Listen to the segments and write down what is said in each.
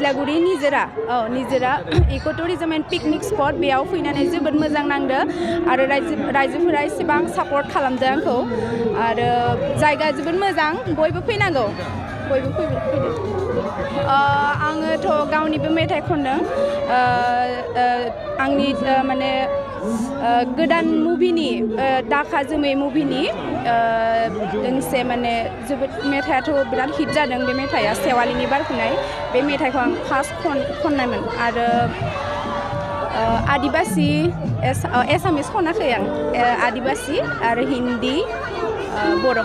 निज्लागुरि निजोरा निजोरा इको tourism and picnic spot बेयाव फैनानै जोबोद मोजां नांदो आरो रायजोफोरा एसेबां सापर्ट खालामदो आंखौ आरो जायगा जोबोद मोजां बयबो फैनांगौ बयबो फैदो आङोथ' गावनिबो मेथाइ खनदों आंनि माने गोदान मुभिनि दाखा जोमै मुभिनि दोंसे माने जोबोद मेथाइआथ' बिराद हिट जादों बे मेथाइआ सेवालिनि बारफुनाय बे मेथाइखौ आं फार्स्ट खननायमोन आरो आदिबासि एसामिस खनाखै आं आदिबासि आरो हिन्दी बर'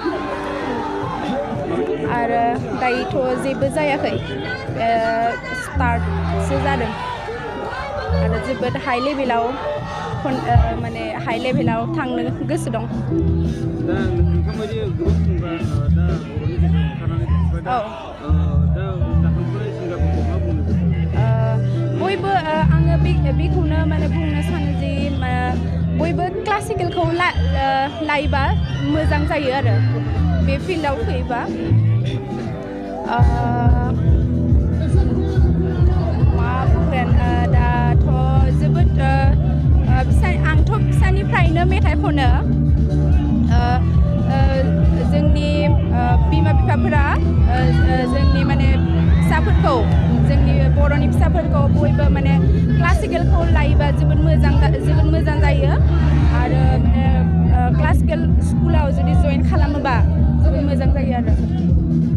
आरो दायोथ' जेबो जायाखै स्टार्टसो जादों आरो जोबोद हाइ लेभेलाव माने हाइ लेभेलाव थांनो गोसो दं बयबो आङो बेखौनो माने बुंनो सानो जे बयबो क्लासिकेलखौ लायोबा मोजां जायो आरो बे फिल्डआव फैबा मा बुंगोन दाथ' जोबोद आंथ' फिसानिफ्रायनो मेथाइ खनो जोंनि बिमा बिफाफोरा जोंनि माने फिसाफोरखौ जोंनि बर'नि फिसाफोरखौ बयबो माने क्लासिकेलखौ लायोबा जोबोद मोजां जायो आरो माने क्लासिकेल स्कुलाव जुदि जइन खालामोबा जोबोद मोजां जायो आरो